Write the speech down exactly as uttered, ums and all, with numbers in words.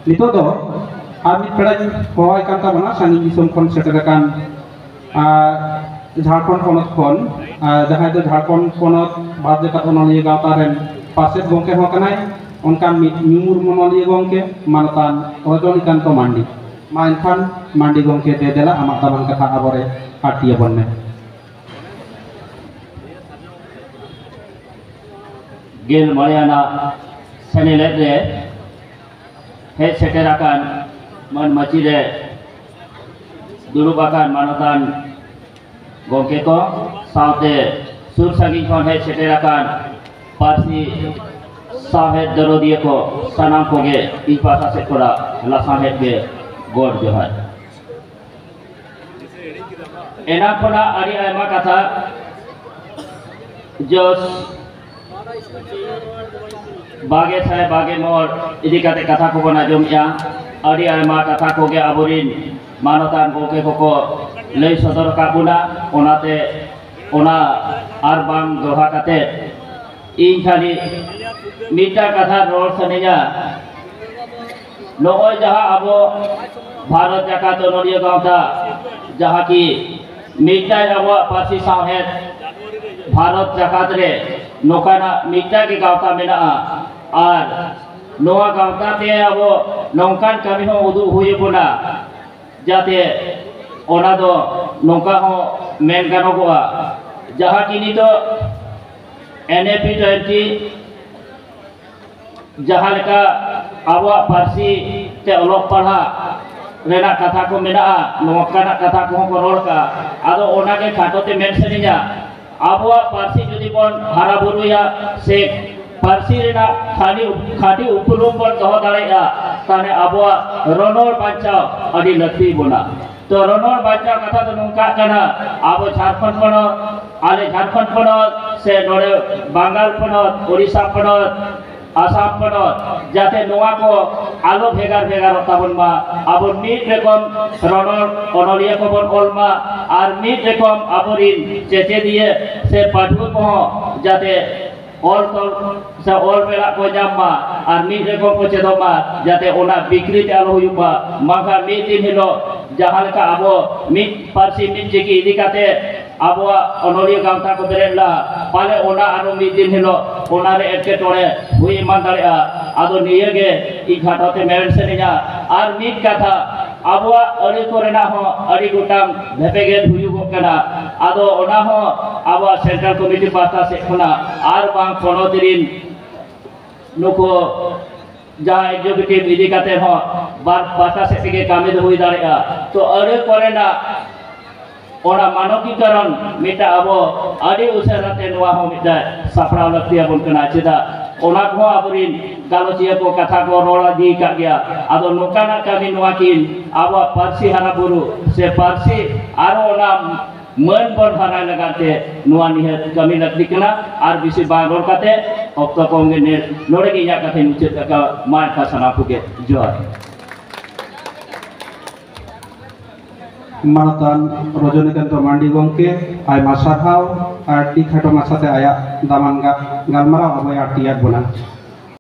ᱱᱤᱛᱚᱜ ᱫᱚ ᱟᱨ ᱢᱤᱫ ᱯᱮᱲᱟᱧ ᱦᱚᱦᱚᱣᱟᱭ ᱠᱟᱱ ᱛᱟᱵᱚᱱᱟ, ᱥᱟᱺᱜᱤᱧ ᱫᱤᱥᱚᱢ ᱠᱷᱚᱱ ᱥᱮᱴᱮᱨ ᱟᱠᱟᱱ, ᱟᱨ ᱡᱷᱟᱲᱠᱷᱚᱸᱰ ᱯᱚᱱᱚᱛ ᱠᱷᱚᱱ, ᱟᱨ ᱡᱟᱦᱟᱸᱭ ᱫᱚ ᱡᱷᱟᱲᱠᱷᱚᱸᱰ ᱯᱚᱱᱚᱛ ᱵᱟᱫ ᱡᱟᱠᱟᱛ ᱚᱱᱚᱞᱤᱭᱟᱹ ᱜᱟᱶᱛᱟ ᱨᱮᱱ ᱯᱟᱨᱥᱮᱛ ᱜᱚᱢᱠᱮ ᱦᱚᱸ ᱠᱟᱱᱟᱭ, ᱚᱱᱠᱟᱱ ᱢᱤᱫ ᱧᱩᱢᱩᱨ ᱚᱱᱚᱞᱤᱭᱟᱹ ᱜᱚᱢᱠᱮ ᱢᱟᱱᱚᱛᱟᱱ ᱨᱚᱡᱚᱱᱤᱠᱟᱱᱛᱚ ᱢᱟᱱᱰᱤ᱾ ᱢᱟ ᱮᱱᱠᱷᱟᱱ ᱢᱟᱱᱰᱤ ᱜᱚᱢᱠᱮ, ᱫᱮ ᱫᱮᱞᱟ ᱟᱢᱟᱜ ᱫᱟᱢᱟᱱ ᱠᱟᱛᱷᱟ ᱟᱵᱚᱨᱮ ᱟᱹᱴᱤᱭᱟᱵᱚᱱ ᱢᱮ᱾ ᱜᱮᱞ ᱢᱚᱬᱮ ᱟᱱᱟᱜ ᱥᱮᱱᱮᱞᱮᱫ ᱨᱮ ᱦᱮᱡ ᱥᱮᱴᱮᱨ ᱟᱠᱟᱱ ᱢᱟᱹᱱ ᱢᱟᱹᱪᱤ ᱨᱮ ᱫᱩᱲᱩᱵ ᱟᱠᱟᱱ ᱢᱟᱱᱚᱛᱟᱱ ᱜᱚᱢᱠᱮ ᱠᱚ ᱥᱟᱶᱛᱮ ᱥᱩᱨ ᱥᱟᱺᱜᱤᱧ ᱠᱷᱚᱱ ᱦᱮᱡ ᱥᱮᱴᱮᱨ ᱟᱠᱟᱱ ᱯᱟᱹᱨᱥᱤ ᱥᱟᱶᱦᱮᱫ ᱫᱚᱨᱚᱫᱤᱭᱟᱹ ᱠᱚ ᱥᱟᱱᱟᱢ ᱠᱚᱜᱮ ᱤᱧ ᱯᱟᱦᱴᱟ ᱥᱮᱫ ᱠᱷᱚᱱᱟᱜ ᱞᱟᱥᱟᱬᱦᱮᱫ ᱜᱮ ᱜᱚᱰ ᱡᱚᱦᱟᱨ᱾ ᱮᱱᱟᱝ ᱠᱷᱚᱱᱟᱜ ᱟᱹᱰᱤ ᱟᱭᱢᱟ ᱠᱟᱛᱷᱟ ᱡᱚᱥ ᱵᱟᱜᱮ ᱥᱟᱭ ᱵᱟᱜᱮ ᱢᱚᱬ ᱤᱫᱤ ᱠᱟᱛᱮ ᱠᱟᱛᱷᱟ ᱠᱚᱵᱚᱱ ᱟᱸᱡᱚᱢᱮᱜᱼᱟ᱾ ᱟᱹᱰᱤ ᱟᱭᱢᱟ ᱠᱟᱛᱷᱟ ᱠᱚᱜᱮ ᱟᱵᱚᱨᱤᱱ ᱢᱟᱱᱚᱛᱟᱱ ᱜᱚᱢᱠᱮ ᱠᱚᱠᱚ ᱞᱟᱹᱭ ᱥᱚᱫᱚᱨ ᱟᱠᱟᱫ ᱵᱚᱱᱟ᱾ ᱚᱱᱟᱛᱮ ᱚᱱᱟ ᱟᱨ ᱵᱟᱝ ᱫᱚᱦᱲᱟ ᱠᱟᱛᱮ ᱤᱧ ᱠᱷᱟᱹᱞᱤ ᱢᱤᱫᱴᱟᱝ ᱠᱟᱛᱷᱟ ᱨᱚᱲ ᱥᱟᱱᱟᱧᱟ᱾ ᱱᱚᱜᱼᱚᱭ ᱡᱟᱦᱟᱸ ᱟᱵᱚ ᱵᱷᱟᱨᱚᱛ ᱡᱟᱠᱟᱛ ᱚᱱᱚᱞᱤᱭᱟᱹ ᱜᱟᱶᱛᱟ, ᱡᱟᱦᱟᱸ ᱠᱤ ᱢᱤᱫᱴᱟᱝ ᱟᱵᱚᱣᱟᱜ ᱯᱟᱹᱨᱥᱤ ᱥᱟᱶᱦᱮᱫ ᱵᱷᱟᱨᱚᱛ ᱡᱟᱠᱟᱛ ᱨᱮ ᱱᱚᱝᱠᱟᱱᱟᱜ ᱢᱤᱫᱴᱟᱝ ᱜᱮ ᱜᱟᱶᱛᱟ ᱢᱮᱱᱟᱜᱼᱟ, ᱟᱨ ᱱᱚᱣᱟ ᱜᱟᱶᱛᱟ ᱛᱮ ᱟᱵᱚ ᱱᱚᱝᱠᱟᱱ ᱠᱟᱹᱢᱤ ᱦᱚᱸ ᱩᱫᱩᱜ ᱦᱩᱭ ᱟᱵᱚᱱᱟ, ᱡᱟᱛᱮ ᱚᱱᱟ ᱫᱚ ᱱᱚᱝᱠᱟ ᱦᱚᱸ ᱢᱮᱱ ᱜᱟᱱᱚᱜᱚᱜᱼᱟ, ᱡᱟᱦᱟᱸ ᱠᱤ ᱱᱤᱛᱚᱜ ᱮᱱ ᱮ ᱯᱤ ᱴᱩᱭᱮᱱᱴᱤ ᱡᱟᱦᱟᱸ ᱞᱮᱠᱟ ᱟᱵᱚᱣᱟᱜ ᱯᱟᱹᱨᱥᱤ ᱛᱮ ᱚᱞᱚᱜ ᱯᱟᱲᱦᱟᱜ ᱨᱮᱱᱟᱜ ᱠᱟᱛᱷᱟ ᱠᱚ ᱢᱮᱱᱟᱜᱼᱟ, ᱱᱚᱝᱠᱟᱱᱟᱜ ᱠᱟᱛᱷᱟ ᱠᱚᱦᱚᱸ ᱠᱚ ᱨᱚᱲ ᱠᱟᱜᱼᱟ᱾ ᱟᱫᱚ ᱚᱱᱟᱜᱮ ᱠᱷᱟᱴᱚ ᱛᱮ ᱢᱮᱱ ᱥᱟᱱᱟᱧᱟ, ᱟᱵᱚᱣᱟᱜ ᱯᱟᱹᱨᱥᱤ ᱡᱩᱫᱤ ᱵᱚᱱ ᱦᱟᱨᱟ ᱵᱩᱨᱩᱭᱟ ᱥᱮ ᱯᱟᱹᱨᱥᱤ ᱨᱮᱱᱟᱜ ᱠᱷᱟᱹᱴᱤ ᱠᱷᱟᱹᱴᱤ ᱩᱯᱨᱩᱢ ᱵᱚᱱ ᱫᱚᱦᱚ ᱫᱟᱲᱮᱭᱟᱜᱼᱟ, ᱛᱟᱦᱞᱮ ᱟᱵᱚᱣᱟᱜ ᱨᱚᱱᱚᱲ ᱵᱟᱧᱪᱟᱣ ᱟᱹᱰᱤ ᱞᱟᱹᱠᱛᱤ ᱵᱚᱱᱟ᱾ ᱛᱚ ᱨᱚᱱᱚᱲ ᱵᱟᱧᱪᱟᱣ ᱠᱟᱛᱷᱟ ᱫᱚ ᱱᱚᱝᱠᱟᱜ ᱠᱟᱱᱟ, ᱟᱵᱚ ᱡᱷᱟᱲᱠᱷᱚᱸᱰ ᱯᱚᱱᱚᱛ, ᱟᱞᱮ ᱡᱷᱟᱲᱠᱷᱚᱸᱰ ᱯᱚᱱᱚᱛ ᱥᱮ ᱱᱚᱰᱮ ᱵᱟᱝᱜᱟᱞ ᱯᱚᱱᱚᱛ, ᱳᱰᱤᱥᱟ ᱯᱚᱱᱚᱛ, ᱟᱥᱟᱢ ᱯᱚᱱᱚᱛ, ᱡᱟᱛᱮ ᱱᱚᱣᱟ ᱠᱚ ᱟᱞᱚ ᱵᱷᱮᱜᱟᱨ ᱵᱷᱮᱜᱟᱨᱚᱜ ᱛᱟᱵᱚᱱ ᱢᱟ, ᱟᱵᱚ ᱢᱤᱫ ᱨᱚᱠᱚᱢ ᱨᱚᱱᱚᱲ ᱚᱱᱚᱞᱤᱭᱟᱹ ᱠᱚᱵᱚᱱ ᱚᱞ ᱢᱟ, ᱟᱨ ᱢᱤᱫ ᱨᱚᱠᱚᱢ ᱟᱵᱚᱨᱤᱱ ᱪᱮᱪᱮᱫᱤᱭᱟᱹ ᱥᱮ ᱯᱟᱹᱴᱷᱩᱣᱟᱹ ᱠᱚᱦᱚᱸ ᱡᱟᱛᱮ ᱚᱞ ᱛᱚᱞ ᱥᱮ ᱚᱞ ᱢᱮᱞᱟ ᱠᱚ ᱧᱟᱢ ᱢᱟ ᱟᱨ ᱢᱤᱫ ᱨᱚᱠᱚᱢ ᱠᱚ ᱪᱮᱫᱚᱜ ᱢᱟ, ᱡᱟᱛᱮ ᱚᱱᱟ ᱵᱤᱠᱨᱤᱛ ᱟᱞᱚ ᱦᱩᱭᱩᱜ ᱢᱟ᱾ ᱵᱟᱝᱠᱷᱟᱱ ᱢᱤᱫ ᱫᱤᱱ ᱦᱤᱞᱳᱜ ᱡᱟᱦᱟᱸ ᱞᱮᱠᱟ ᱟᱵᱚ ᱢᱤᱫ ᱯᱟᱹᱨᱥᱤ ᱢᱤᱫ ᱪᱤᱠᱤ ᱤᱫᱤ ᱠᱟᱛᱮ ᱟᱵᱚᱣᱟᱜ ᱚᱱᱚᱞᱤᱭᱟᱹ ᱜᱟᱶᱛᱟ ᱠᱚ ᱵᱮᱨᱮᱫ ᱞᱮᱫᱟ, ᱯᱟᱞᱮ ᱚᱱᱟ ᱟᱨᱚ ᱢᱤᱫ ᱫᱤᱱ ᱦᱤᱞᱳᱜ ᱚᱱᱟᱨᱮ ᱮᱴᱠᱮᱴᱚᱬᱮ ᱦᱩᱭ ᱮᱢᱟᱱ ᱫᱟᱲᱮᱭᱟᱜᱼᱟ᱾ ᱟᱫᱚ ᱱᱤᱭᱟᱹ ᱜᱮ ᱤᱧ ᱠᱷᱟᱴᱚ ᱛᱮ ᱢᱮᱱ ᱥᱟᱱᱟᱧᱟ᱾ ᱟᱨ ᱢᱤᱫ ᱠᱟᱛᱷᱟ, ᱟᱵᱚᱣᱟᱜ ᱟᱹᱲᱟᱹ ᱠᱚᱨᱮᱱᱟᱜ ᱦᱚᱸ ᱟᱹᱰᱤ ᱜᱚᱴᱟᱝ ᱵᱷᱮᱯᱮᱜᱮᱫ ᱦᱩᱭᱩᱜᱚᱜ ᱠᱟᱱᱟ᱾ ᱟᱫᱚ ᱚᱱᱟ ᱦᱚᱸ ᱟᱵᱚᱣᱟᱜ ᱥᱮᱱᱴᱨᱟᱞ ᱠᱚᱢᱤᱴᱤ ᱯᱟᱦᱴᱟ ᱥᱮᱫ ᱠᱷᱚᱱᱟᱜ ᱟᱨ ᱵᱟᱝ ᱯᱚᱱᱚᱛ ᱨᱤᱱ ᱱᱩᱠᱩ ᱡᱟᱦᱟᱸ ᱮᱠᱡᱤᱠᱤᱭᱩᱴᱤᱵᱷ ᱤᱫᱤ ᱠᱟᱛᱮ ᱦᱚᱸ ᱵᱟᱨ ᱯᱟᱦᱴᱟ ᱥᱮᱫ ᱛᱮᱜᱮ ᱠᱟᱹᱢᱤ ᱫᱚ ᱦᱩᱭ ᱫᱟᱲᱮᱭᱟᱜᱼᱟ᱾ ᱛᱚ ᱟᱹᱲᱟᱹ ᱠᱚᱨᱮᱱᱟᱜ ᱚᱱᱟ ᱢᱟᱱᱚᱠᱤᱠᱚᱨᱚᱱ ᱢᱤᱫᱴᱟᱝ ᱟᱵᱚ ᱟᱹᱰᱤ ᱩᱥᱟᱹᱨᱟ ᱛᱮ ᱱᱚᱣᱟ ᱦᱚᱸ ᱢᱤᱫᱴᱟᱝ ᱥᱟᱯᱲᱟᱣ ᱞᱟᱹᱠᱛᱤ ᱟᱵᱚᱱ ᱠᱟᱱᱟ᱾ ᱪᱮᱫᱟᱜ ᱚᱱᱟ ᱠᱚᱦᱚᱸ ᱟᱵᱚᱨᱤᱱ ᱜᱟᱞᱚᱪᱤᱭᱟᱹ ᱠᱚ ᱠᱟᱛᱷᱟ ᱠᱚ ᱨᱚᱲ ᱤᱫᱤ ᱟᱠᱟᱫ ᱜᱮᱭᱟ᱾ ᱟᱫᱚ ᱱᱚᱝᱠᱟᱱᱟᱜ ᱠᱟᱹᱢᱤ ᱱᱚᱣᱟ ᱠᱤᱱ ᱟᱵᱚᱣᱟᱜ ᱯᱟᱹᱨᱥᱤ ᱦᱟᱨᱟ ᱵᱩᱨᱩ ᱥᱮ ᱯᱟᱹᱨᱥᱤ ᱟᱨᱚ ᱚᱱᱟ ᱢᱟᱹᱱ ᱵᱚᱱ ᱦᱟᱨᱟᱭ ᱞᱟᱹᱜᱤᱫ ᱛᱮ ᱱᱚᱣᱟ ᱱᱤᱦᱟᱹᱛ ᱠᱟᱹᱢᱤ ᱞᱟᱹᱠᱛᱤ ᱠᱟᱱᱟ᱾ ᱟᱨ ᱵᱮᱥᱤ ᱵᱟᱝ ᱨᱚᱲ ᱠᱟᱛᱮ ᱚᱠᱛᱚ ᱠᱚᱢ ᱜᱮ ᱱᱮ-, ᱱᱚᱰᱮ ᱜᱮ ᱤᱧᱟᱹᱜ ᱠᱟᱛᱷᱟᱧ ᱢᱩᱪᱟᱹᱫ ᱠᱟᱜ ᱠᱟᱱᱟ᱾ ᱢᱟ ᱮᱱᱠᱷᱟᱱ ᱥᱟᱱᱟᱢ ᱠᱚᱜᱮ ᱡᱚᱦᱟᱨ᱾ ᱢᱟᱱᱚᱛᱟᱱ ᱨᱚᱡᱚᱱᱤᱠᱟᱱᱛ ᱢᱟᱱᱰᱤ ᱜᱚᱢᱠᱮ, ᱟᱭᱢᱟ ᱥᱟᱨᱦᱟᱣ ᱟᱹᱰᱤ ᱠᱷᱟᱴᱚ ᱢᱟᱪᱷᱟᱛᱮ ᱟᱭᱟᱜ ᱫᱟᱢᱟᱱ ᱜᱟ-, ᱜᱟᱞᱢᱟᱨᱟᱣ ᱟᱵᱚᱭ ᱟᱹᱲᱛᱤᱭᱟᱫ ᱵᱚᱱᱟ᱾